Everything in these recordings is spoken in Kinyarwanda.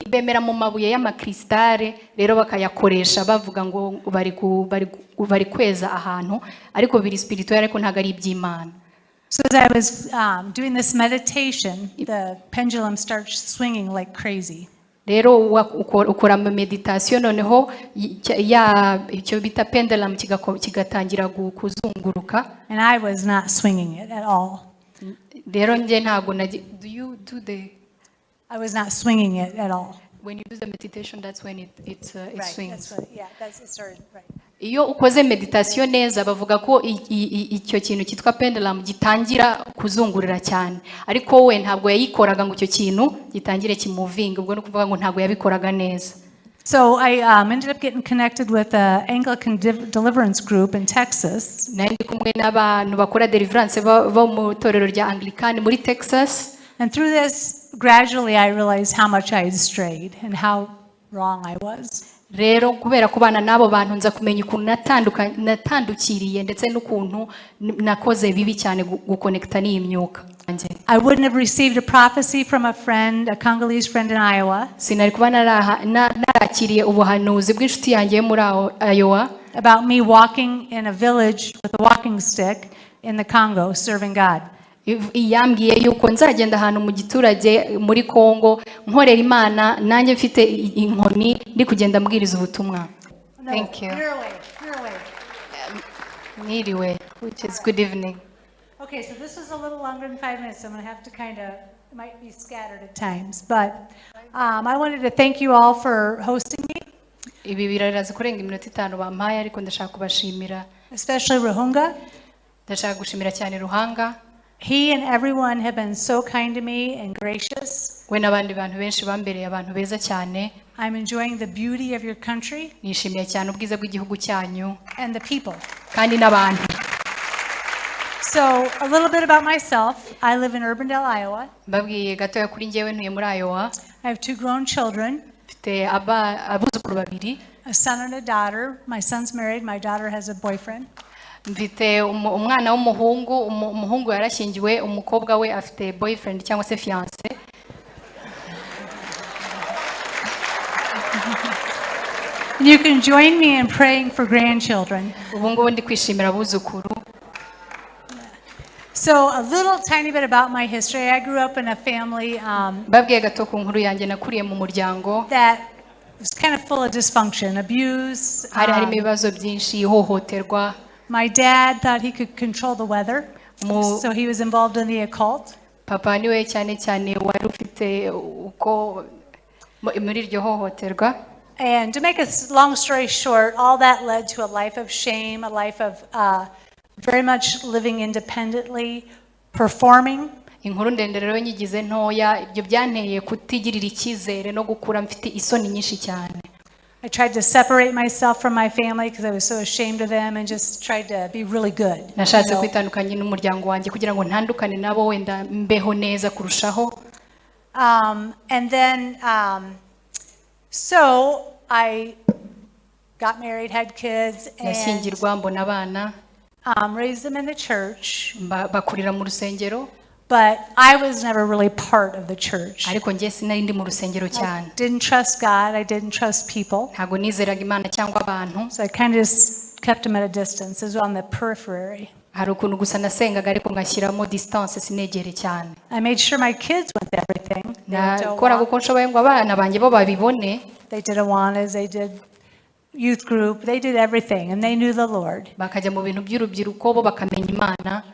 Bemera mu mabuye y'amakristale, rero bakayakoresha bavuga ngo bari kweza ahantu, ariko biri spirituel, ariko ntabwo ari iby'Imana. So as I was doing this meditation, the pendulum starts swinging like crazy. Rero ukora ama meditation, noneho ya icyo bita pendulum kigatangira kuzunguruka. And I was not swinging it at all. Rero njye ntabwo do you do the I was not swinging it at all. When you do the meditation, that's when it swings. That's what, yeah, that's it started, right. Iyo ukoze meditation neza, bavuga ko icyo kintu cyitwa pendulum gitangira kuzungurira cyane, ariko we ntabwo yayikoraga ngo icyo kintu gitangire kimovinga. Ubwo ni ukuvuga ngo ntabwo yabikoraga neza. So I ended up getting connected with an Anglican deliverance group in Texas. Nari ndi kumwe n'abantu bakora deliverance bo mu itorero rya Anglican muri Texas. And through this, gradually I realized how much I had strayed and how wrong I was. Rero kubera kubana n'abo bantu, nza kumenya ukuntu natandukiriye ndetse n'ukuntu nakoze bibi cyane gukonekita n'iyi myuka. I wouldn't have received a prophecy from a friend, a Congolese friend in Iowa, Sinari kuba narakiriye ubuhanuzi bw'inshuti yanjye yo muri Iowa about me walking in a village with a walking stick in the Congo serving God. Yambwiye yuko nzagenda ahantu mu giturage muri Congo nkorera Imana, nanjye mfite inkoni ndi kugenda mbwiriza ubutumwa. No, Thank you. You're away. You're away. Mwiriwe, which is good evening. Okay, so this was a little longer than 5 minutes, so I'm going to have to kind of, it might be scattered at times. But I wanted to thank you all for hosting me, Ibi biraraza kurenga iminota 5 bampaye, ariko ndashaka kubashimira. Especially Ruhunga. Ndashaka gushimira cyane Ruhanga. He and everyone have been so kind to me and gracious. We n'abandi bantu benshi bambereye abantu beza cyane. I'm enjoying the beauty of your country Nishimiye cyane ubwiza bw'igihugu cyanyu and the people. Kandi n'abantu. So, a little bit about myself. I live in Urbandale, Iowa. Mbabwiye gatoya kuri njyewe, ntuye muri Iowa. I have two grown children, Mfite abuzukuru babiri. A son and a daughter. My son's married, my daughter has a boyfriend. Mfite umwana w'umuhungu, umuhungu yarashyingiwe, umukobwa we afite boyfriend cyangwa se fiance. And you can join me in praying for grandchildren. Ubu ngubu ndi kwishimira abuzukuru. So, a little tiny bit about my history. I grew up in a family Mbabwiye gato ku nkuru yanjye, nakuriye mu muryango that was kind of full of dysfunction, abuse. hari harimo ibibazo byinshi, ihohoterwa. My dad thought he could control the weather, so he was involved in the occult. Papa niwe cyane cyane wari ufite uko muri iryo hohoterwa. And to make a long story short, all that led to a life of shame, a life of very much living independently, performing. Inkuru ndende rero nyigize ntoya, ibyo byanteye kutigirira icyizere no gukura mfite isoni nyinshi cyane. I tried to separate myself from my family because I was so ashamed of them and just tried to be really good. Nashatse kwitandukanya n'umuryango wanjye kugira ngo ntandukane nabo, wenda mbeho neza kurushaho. And then, so I got married, had kids, and Ndashyingirwa, mbona abana, raised them in the church. Bakurira mu rusengero. But I was never really part of the church. Ariko njye sinari ndi mu rusengero cyane. I didn't trust God. I didn't trust people. Ntabwo nizeraga Imana cyangwa abantu. So I kind of just kept them at a distance. It was on the periphery. Hari ukuntu gusa nasengaga, ariko ngashyiramo distance, sinegere cyane. I made sure my kids went to everything. They went to Nakoraga uko nshoboye ngo abana banjye bo babibone. They did Awanas, they did youth group, they did everything, and they knew the Lord. Bakajya mu bintu by'urubyiruko, bo bakamenya Imana.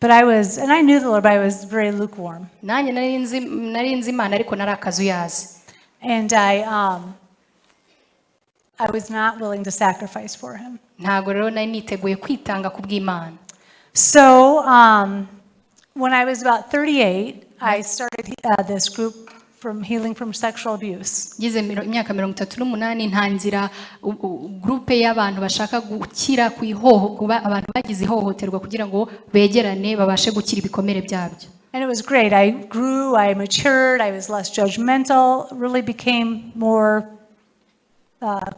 But I was, and I knew the Lord, but I was very lukewarm. Nanjye nari nzi Imana, ariko nari akazuyazi. And I was not willing to sacrifice for him. Ntabwo rero nari niteguye kwitanga ku bw'Imana. So when I was about 38, I started this group from healing from sexual abuse. Ngize imyaka 38, ntangira groupe y'abantu bashaka gukira ku ihoho, kuba abantu bagize ihohoterwa, kugira ngo begerane babashe gukira ibikomere byabyo. And it was great. I grew, I matured, I was less judgmental, really became more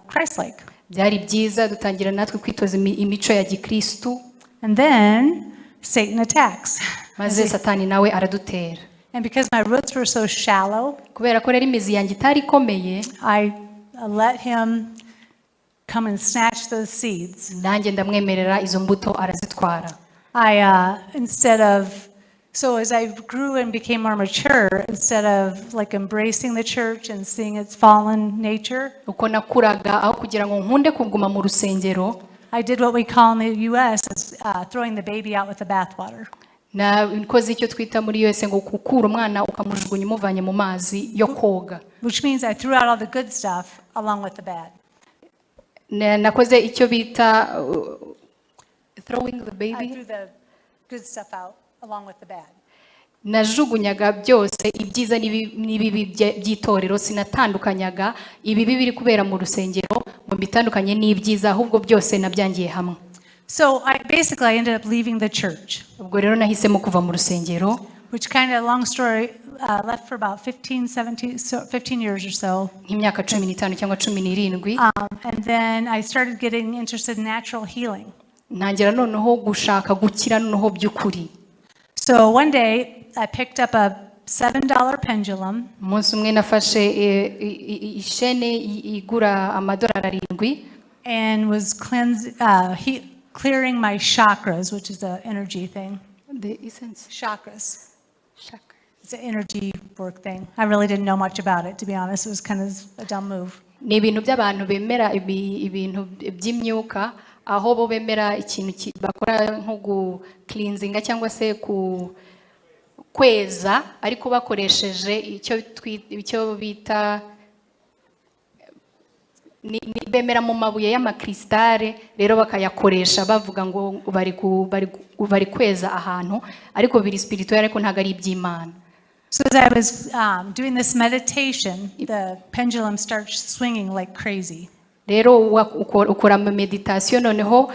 Christ-like. Byari byiza, dutangira natwe kwitoza imico ya gikristu. And then Satan attacks. Maze Satani nawe aradutera. And because my roots were so shallow, Kubera ko rero imizi yanjye itari ikomeye, I let him come and snatch those seeds. Nanjye ndamwemerera izo mbuto arazitwara. I, instead of, so as I grew and became more mature, instead of like embracing the church and seeing its fallen nature, Uko nakuraga, aho kugira ngo nkunde kuguma mu rusengero, I did what we call in the U.S. is throwing the baby out with the bathwater. Nakoze icyo twita muri USA ngo gukura umwana ukamujugunya umuvanye mu mazi yo koga. Which means I threw out all the good stuff along with the bad. Nakoze icyo bita throwing the I baby. Threw the good stuff out along with the bad. Najugunyaga byose ibyiza n'ibibi by'itorero, sinatandukanyaga ibibi biri kubera mu rusengero ngo mbitandukanye n'ibyiza, ahubwo byose nabyangiye hamwe. So I basically I ended up leaving the church, Ubwo rero nahisemo kuva mu rusengero, which kind of long story, left for about 15, 17, so 15 years or so. Nk'imyaka 15 cyangwa 17. And then I started getting interested in natural healing. Ntangira noneho gushaka gukira noneho by'ukuri. So one day I picked up a $7 pendulum Umunsi umwe nafashe ishene igura amadolari 7 and was clearing my chakras, which is an energy thing. The essence. Chakras. Chakra. It's an energy work thing. I really didn't know much about it, to be honest. It was kind of a dumb move. Ni ibintu by'abantu bemera ibintu by'imyuka, aho bo bemera ikintu bakora nko gucleansinga cyangwa se ku kweza, ariko bakoresheje icyo bita bemera mu mabuye y'amakrisitale, rero bakayakoresha bavuga ngo bari kweza ahantu, ariko biri spirituel, ariko ntabwo ari iby'Imana. So as I was doing this meditation, the pendulum starts swinging like crazy. Rero ukora ama meditation, noneho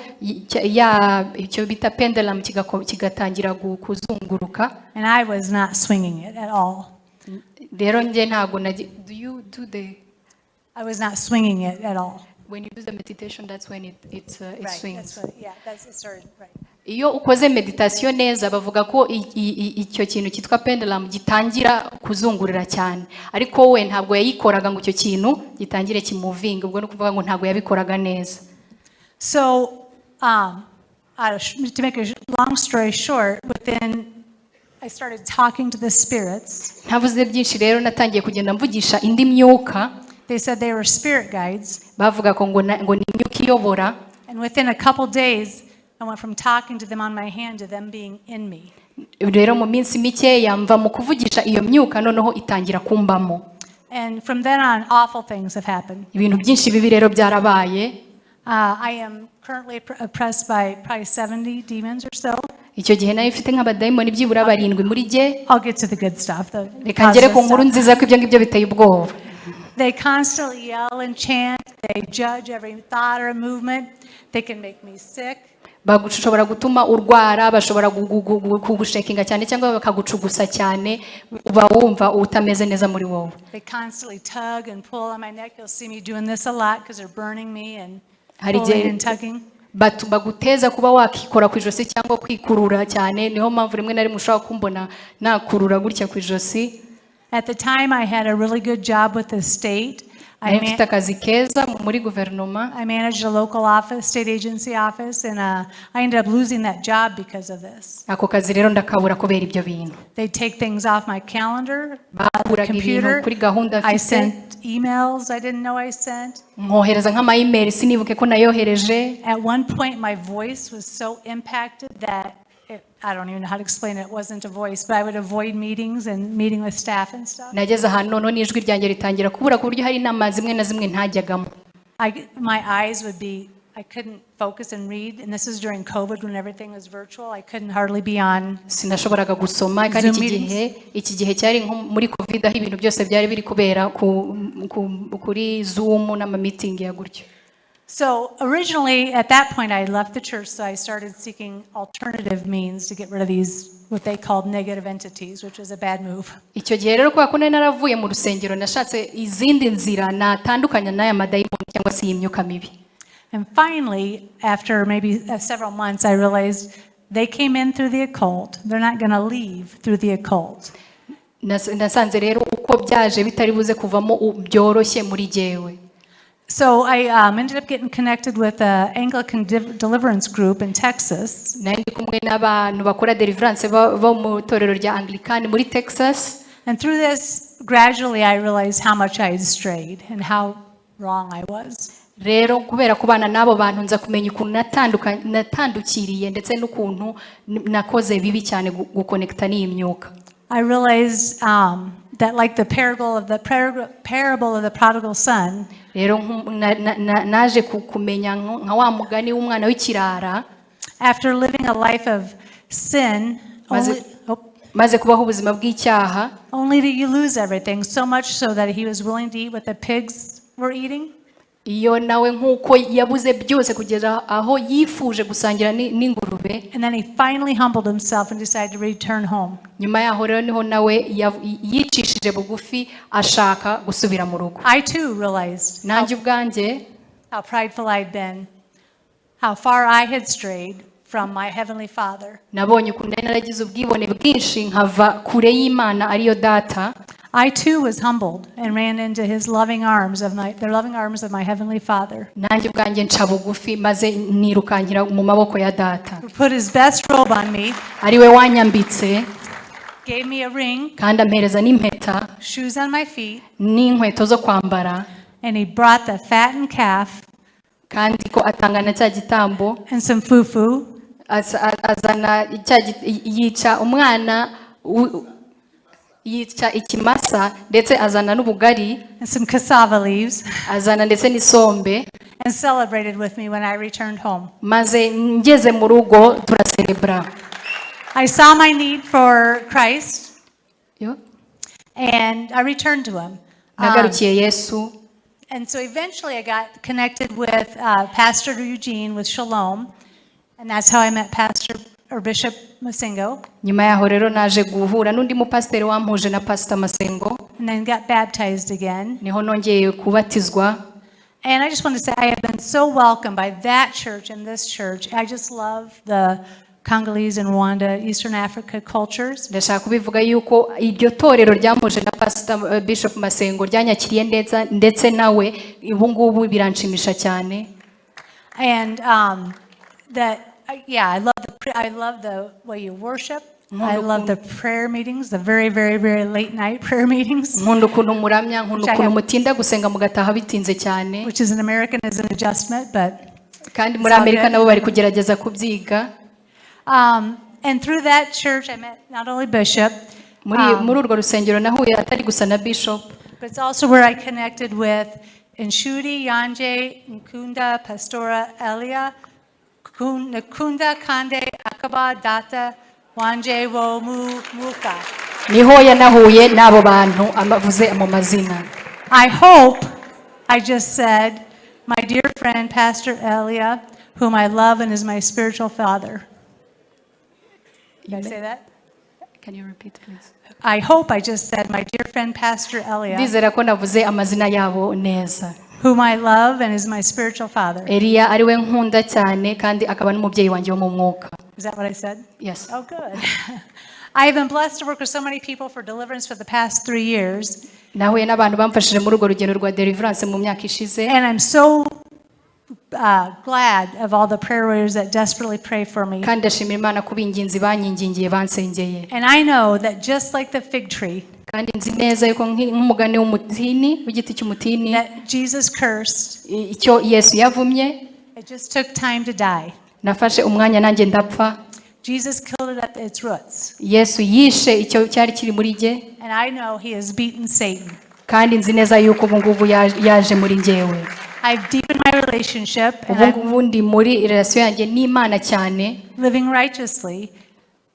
ya icyo bita pendulum kigatangira kuzunguruka. And I was not swinging it at all. Rero njye ntabwo do you do the I was not swinging it at all. When you do the meditation, that's when it swings. That's what, yeah, that's it started, right. Iyo ukoze meditation neza, bavuga ko icyo kintu cyitwa pendulum gitangira kuzungurira cyane, ariko we ntabwo yayikoraga ngo icyo kintu gitangire kimovinga. Ubwo ni ukuvuga ngo ntabwo yabikoraga neza. So, to make a long story short, I started talking to the spirits. Ntavuze byinshi rero, natangiye kugenda mvugisha indi myuka. They said they were spirit guides. Bavuga ko ngo ni imyuka iyobora. And within a couple days, I went from talking to them on my hand to them being in me. Rero mu minsi mikeya mva mu kuvugisha iyo myuka, noneho itangira kumbamo. And from then on, awful things have happened. Ibintu byinshi bibi rero byarabaye. I am currently oppressed by probably 70 demons or so. Icyo gihe nari mfite nk'abadayimoni byibura barindwi muri jye. I'll get to the good stuff. The Reka ngere ku positive nkuru stuff. nziza, ko ibyo ngibyo biteye ubwoba. They constantly yell and chant. They judge every thought or movement. They can make me sick. Bashobora gutuma urwara, bashobora kugushakinga cyane cyangwa bakagucugusa cyane, uba wumva utameze neza muri wowe. They constantly tug and pull on my neck. You'll see me doing this a lot because they're burning me and Hari pulling igihe and tugging. Baguteza kuba wakikora ku ijosi cyangwa kwikurura cyane, niho mpamvu rimwe na rimwe ushobora kumbona nakurura gutya ku ijosi. At the time, I had a really good job with the state. I, Nari mfite man- akazi keza muri guverinoma. I managed a local office, state agency office, and I ended up losing that job because of this. Ako kazi rero ndakabura kubera ibyo bintu. They take things off my calendar, the Bakuraga ibintu computer. kuri gahunda I mfite. Sent emails I didn't know I sent. Nkohereza nk'amayimeri sinibuke ko nayohereje. At one point, my voice was so impacted that I don't even know how to explain it. It wasn't a voice, but I would avoid meetings and meeting with staff and stuff. Nageze ahantu noneho n'ijwi ryanjye ritangira kubura, ku buryo hari inama zimwe na zimwe ntajyagamo. My eyes would be, I couldn't focus and read. And this is during COVID when everything was virtual. I couldn't hardly be on Sinashoboraga gusoma, kandi Zoom iki meetings. gihe iki gihe cyari nko muri COVID, aho ibintu byose byari biri kubera kuri Zoom n'amamitingi ya gutyo. So originally, at that point, I left the church, so I started seeking alternative means to get rid of these, what they called negative entities, which was a bad move. Icyo gihe rero, kubera ko nari naravuye mu rusengero, nashatse izindi nzira natandukanya n'aya madayimoni cyangwa se iyi myuka mibi. And finally, after maybe several months, I realized they came in through the occult. They're not going to leave through the occult. Nasanze rero uko byaje bitari buze kuvamo byoroshye muri jyewe. So I ended up getting connected with the Anglican Deliverance Group in Texas. Nari ndi kumwe n'abantu bakora deliverance bo mu itorero rya Anglikani muri Texas. And through this, gradually I realized how much I had strayed and how wrong I was. Rero kubera kubana n'abo bantu nza kumenya ukuntu natandukiriye ndetse n'ukuntu nakoze bibi cyane gukonekita n'iyi myuka. I realized that, like the parable of the prodigal son, Rero naje kumenya nka wa mugani w'umwana w'ikirara, after living a life of sin, only, oh, maze kubaho ubuzima bw'icyaha, only to you lose everything, so much so that he was willing to eat what the pigs were eating. Iyo nawe nk'uko yabuze byose kugeza aho yifuje gusangira n'ingurube. And then he finally humbled himself and decided to return home. Nyuma yaho rero niho nawe yicishije bugufi ashaka gusubira mu rugo. I too realized Nanjye ubwanjye how prideful I'd been, how far I had strayed from my Heavenly Father. Nabonye ukuntu nari naragize ubwibone bwinshi nkava kure y'Imana ariyo Data. I too was humbled and ran into his loving arms of my, the loving arms of my Heavenly Father, Nanjye ubwanjye nca bugufi maze nirukankira mu maboko ya Data, who put his best robe on me, ariwe wanyambitse, gave me a ring, kandi ampereza n'impeta, shoes on my feet, n'inkweto zo kwambara, and he brought the fattened calf kandi ko atanga na cya gitambo, and some fufu azana yica umwana yica ikimasa ndetse azana n'ubugari, and some cassava leaves azana ndetse n'isombe, and celebrated with me when I returned home. Maze ngeze mu rugo turaserebura. I saw my need for Christ Yo. and I returned to him. Nagarukiye Yesu. And so eventually I got connected with Pastor Eugene with Shalom, and that's how I met Pastor or Bishop Masengo, Nyuma yaho rero naje guhura n'undi mupasiteri wampuje na Pastor Masengo, and then got baptized again. Niho nongeye kubatizwa. And I just want to say I have been so welcomed by that church and this church. I just love the Congolese and Rwanda, Eastern Africa cultures. Ndashaka kubivuga yuko iryo torero ryampuje na Pastor Bishop Masengo ryanyakiriye neza ndetse nawe ubu ngubu biranshimisha cyane. And that, yeah, I love the way you worship. I love the prayer meetings, the very, very, very late night prayer meetings, Nkunda ukuntu muramya, nkunda Which I ukuntu mutinda gusenga mugataha bitinze cyane. Which is an American is an adjustment, but Kandi muri it's all Amerika good. Nabo bari kugerageza kubyiga. And through that church, I met not only Bishop, Muri urwo rusengero nahuye atari gusa na Bishop, but it's also where I connected with Inshuti Yanje Nkunda Pastora Elia Nkunda Kande Akaba Data Wanje Wo Mu Muka. Niho yanahuye n'abo bantu amavuze mu mazina. I hope I just said, my dear friend, Pastor Elia, whom I love and is my spiritual father. Did I say that? Can you repeat, please? I hope I just said, my dear friend, Pastor Elia, Ndizera ko navuze amazina yabo neza. Whom I love and is my spiritual father. Eliya ariwe nkunda cyane kandi akaba n'umubyeyi wanjye wo mu mwuka. Is that what I said? Yes. Oh, good. I have been blessed to work with so many people for deliverance for the past 3 years, Nahuye n'abantu bamfashije muri urwo rugendo rwa deliverance mu myaka ishize, and I'm so glad of all the prayer warriors that desperately pray for me. Kandi ndashimira Imana ku b'inginzi banyingingiye bansengeye. And I know that just like the fig tree Kandi nzi neza yuko nk'umugani w'umutini w'igiti cy'umutini, that Jesus cursed, icyo Yesu yavumye, it just took time to die. Nafashe umwanya nanjye ndapfa. Jesus killed it at its roots. Yesu yishe icyo cyari kiri muri jye. And I know he has beaten Satan. Kandi nzi neza yuko ubu ngubu yaje muri njyewe. I've deepened my relationship and Ubu I'm ngubu ndi muri relation yanjye n'Imana cyane, living righteously.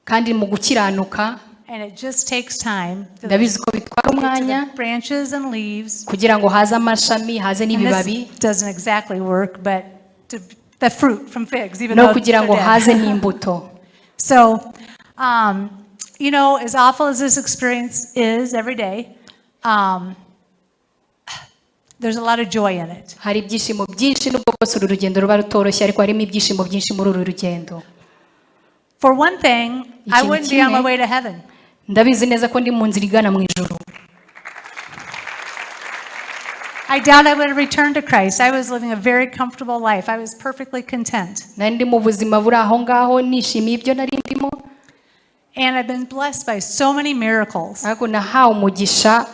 Kandi mu gukiranuka. And it just takes time to Ndabizi ko bitwara get to umwanya the branches and leaves. Kugira ngo haze amashami haze And n'ibibabi, this doesn't exactly work, but to the fruit from figs, even no though kugira they're ngo haze dead. N'imbuto. So, as awful as this experience is every day, there's a lot of joy in it. Hari ibyishimo byinshi nubwo bwose uru rugendo ruba rutoroshye ariko harimo ibyishimo byinshi muri uru rugendo. For one thing, I Ikintu wouldn't be on my kimwe, way to heaven. Ndabizi neza ko ndi mu nzira igana mu ijuru. I doubt I would have returned to Christ. I was living a very comfortable life. I was perfectly content. Nari ndi mu buzima buri aho ngaho, nishimiye ibyo nari ndimo. And I've been blessed by so many miracles. Ariko nahawe umugisha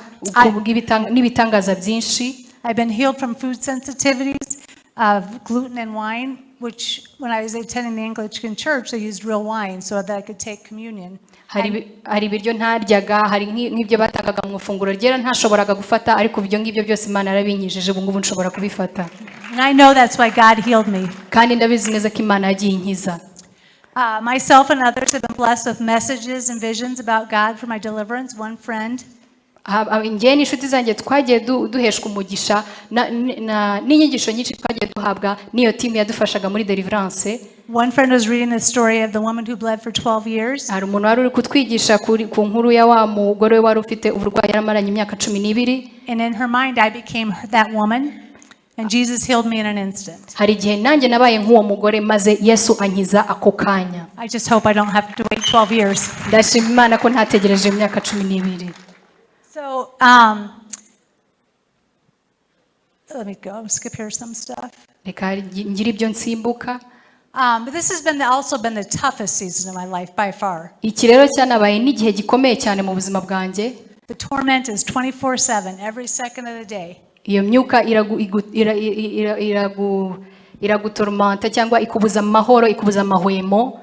n'ibitangaza byinshi. I've been healed from food sensitivities of gluten and wine, which when I was attending the Anglican church, they used real wine so that I could take communion. Hari ibiryo ntaryaga, hari nk'ibyo batangaga mu ifunguro ryera ntashoboraga gufata, ariko ibyo ngibyo byose Imana yarabinkijije, ubu ngubu nshobora kubifata. And I know that's why God healed me. Kandi ndabizi neza ko Imana yagiye inkiza. Myself and others have been blessed with messages and visions about God for my deliverance. One friend Njyewe n'inshuti zanjye twagiye duheshwa umugisha n'inyigisho nyinshi twagiye duhabwa n'iyo timu yadufashaga muri deliverance. One friend was reading the story of the woman who bled for 12 years. Hari umuntu wari uri kutwigisha ku nkuru ya wa mugore wari ufite uburwayi yaramaranye imyaka 12. And in her mind, I became that woman, and Jesus healed me in an instant. Hari igihe nanjye nabaye nk'uwo mugore, maze Yesu ankiza ako kanya. I just hope I don't have to wait 12 years. Ndashima Imana ko ntategereje imyaka 12. So, let me go, skip here some stuff. Reka ngire ibyo nsimbuka. But this has also been the toughest season of my life by far. Iki rero cyanabaye n'igihe gikomeye cyane mu buzima bwanjye. The torment is 24/7, every second of the day. Iyo myuka iragutormenta cyangwa ikubuza amahoro, ikubuza amahwemo.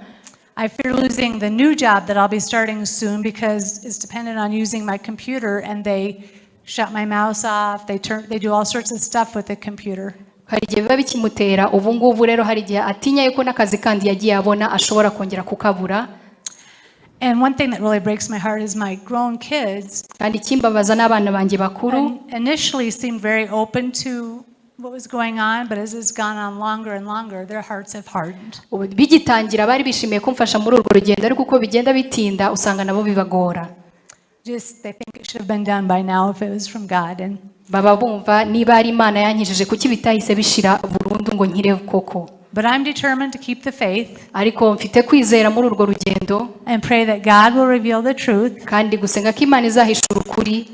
I fear losing the new job that I'll be starting soon because it's dependent on using my computer, and they shut my mouse off. They do all sorts of stuff with the computer. Hari igihe biba bikimutera ubu ngubu. Rero hari igihe atinya yuko n'akazi kandi yagiye abona ashobora kongera kukabura. And one thing that really breaks my heart is my grown kids Kandi ikimbabaza n'abana banjye bakuru initially seemed very open to what was going on, but as it's gone on longer and longer, their hearts have hardened. Ubu bigitangira bari bishimiye kumfasha muri urwo rugendo, ariko uko bigenda bitinda usanga nabo bibagora. Just they think it should have been done by now if it was from God. And Baba bumva niba ari Imana yankijije, kuki bitahise bishira burundu ngo nkire koko? But I'm determined to keep the faith Ariko mfite kwizera muri urwo rugendo and pray that God will reveal the truth. kandi gusenga ko Imana izahishura ukuri.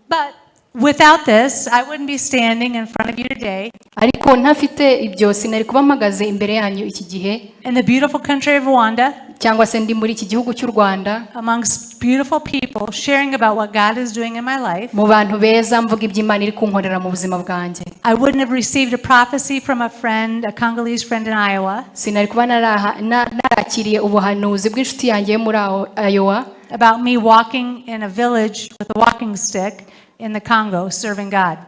But without this, I wouldn't be standing in front of you today Ariko ntafite ibyo sinari kuba mpagaze imbere yanyu iki gihe in the beautiful country of Rwanda cyangwa se ndi muri iki gihugu cy'u Rwanda amongst beautiful people sharing about what God is doing in my life. mu bantu beza, mvuga iby'Imana iri kunkorera mu buzima bwanjye. I wouldn't have received a prophecy from a friend, a Congolese friend in Iowa, Sinari kuba narakiriye ubuhanuzi bw'inshuti yanjye yo muri Iowa about me walking in a village with a walking stick in the Congo serving God.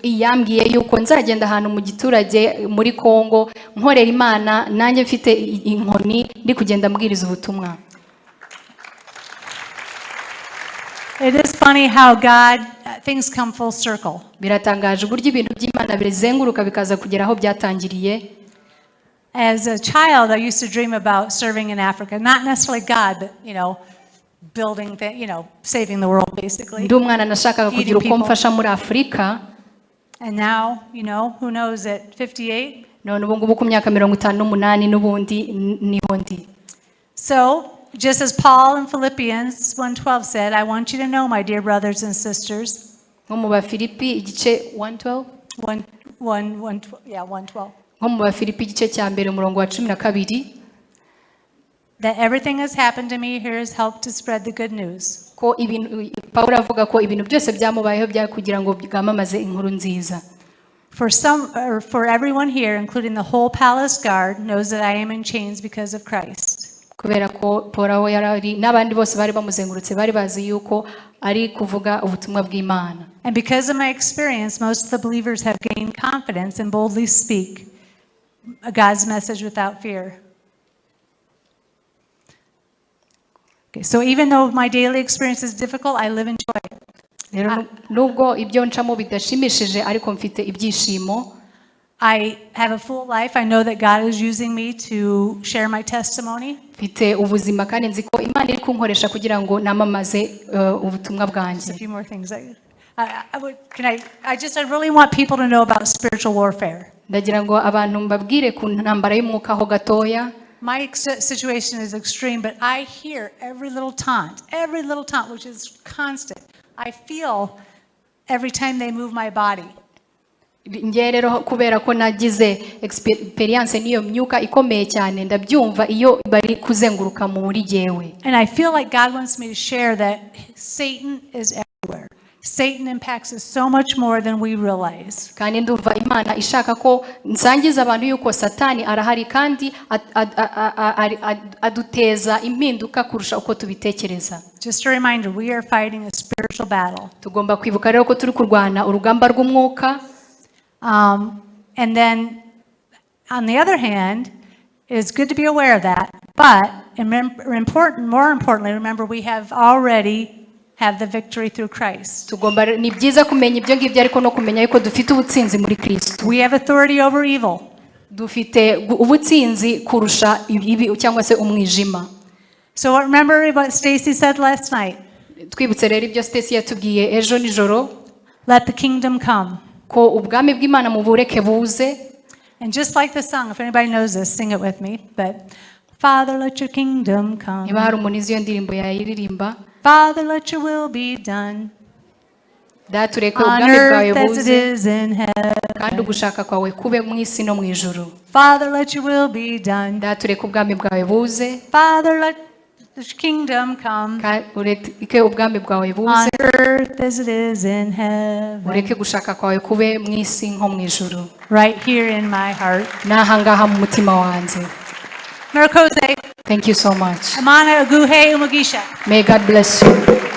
Yambwiye yuko nzagenda ahantu mu giturage muri Kongo nkorera Imana, nanjye mfite inkoni ndi kugenda mbwiriza ubutumwa. It is funny how God, things come full circle. Biratangaje uburyo ibintu by'Imana bizenguruka bikaza kugera aho byatangiriye. As a child, I used to dream about serving in Africa. Not necessarily God, but building, saving the world, basically. Ndi umwana nashakaga kugira uko people. mfasha muri Afurika. And now, who knows, at 58? None ubu ngubu ku myaka 58 n'ubundi niho ndi. So, just as Paul in Philippians 1:12 said, I want you to know, my dear brothers and sisters, Nko mu Bafilipi igice 112. 1, 1, 1, yeah, 1:12, Nko mu Bafilipi igice cya mbere umurongo wa 12, that everything has happened to me here has helped to spread the good news. Ko ibintu Pawulo avuga ko ibintu byose byamubayeho byari kugira ngo bwamamaze inkuru nziza. For some, or for everyone here, including the whole palace guard, knows that I am in chains because of Christ. Kubera ko Paul aho yari ari n'abandi bose bari bamuzengurutse bari bazi yuko ari kuvuga ubutumwa bw'Imana. And because of my experience, most of the believers have gained confidence and boldly speak God's message without fear. Okay, so even though my daily experience is difficult, I live in joy. Rero nubwo ibyo ncamo bidashimishije, ariko mfite ibyishimo. I have a full life. I know that God is using me to share my testimony. Mfite ubuzima kandi nzi ko Imana iri kunkoresha kugira ngo namamaze ubutumwa bwanjye. Just a few more things. I would, can I, I just, I really want people to know about spiritual warfare. Ndagira ngo abantu mbabwire ku ntambara y'umwuka ho gatoya. My situation is extreme, but I hear every little taunt, which is constant. I feel every time they move my body. Njye rero kubera ko nagize experience n'iyo myuka ikomeye cyane, ndabyumva iyo bari kuzenguruka muri jyewe. And I feel like God wants me to share that Satan is everywhere. Satan impacts us so much more than we realize. Kandi ndumva Imana ishaka ko nsangiza abantu yuko Satani arahari kandi aduteza impinduka kurusha uko tubitekereza. Just a reminder, we are fighting a spiritual battle. Tugomba kwibuka rero ko turi kurwana urugamba rw'umwuka. And then, on the other hand, it's good to be aware of that, but more importantly, remember we have already have the victory through Christ. Tugomba, ni byiza kumenya ibyo ngibyo, ariko no kumenya yuko dufite ubutsinzi muri Kristo. We have authority over evil. Dufite ubutsinzi kurusha ibibi cyangwa se umwijima. So remember what Stacy said last night. Twibutse rero ibyo Stacy yatubwiye ejo nijoro. Let the kingdom come. Ko ubwami bw'Imana mu bureke buze. And just like the song, if anybody knows this, sing it with me. But Father, let your kingdom come. Niba hari umuntu uzi iyo ndirimbo yayiririmba. Father, let your will be done Data, ureke on ubwami bwawe earth as it buze is in heaven. Kandi ugushaka kwawe kube mu isi no mu ijuru. Father, let your will be done. Data, ureke ubwami bwawe buze. Father, let the kingdom come Ureke ubwami bwawe buze on earth as it is in heaven. Ureke gushaka kwawe kube mu isi nko mu ijuru. Right here in my heart. N'aha ngaha mu mutima wanjye. Murakoze. Thank you so much. Imana iguhe umugisha. May God bless you.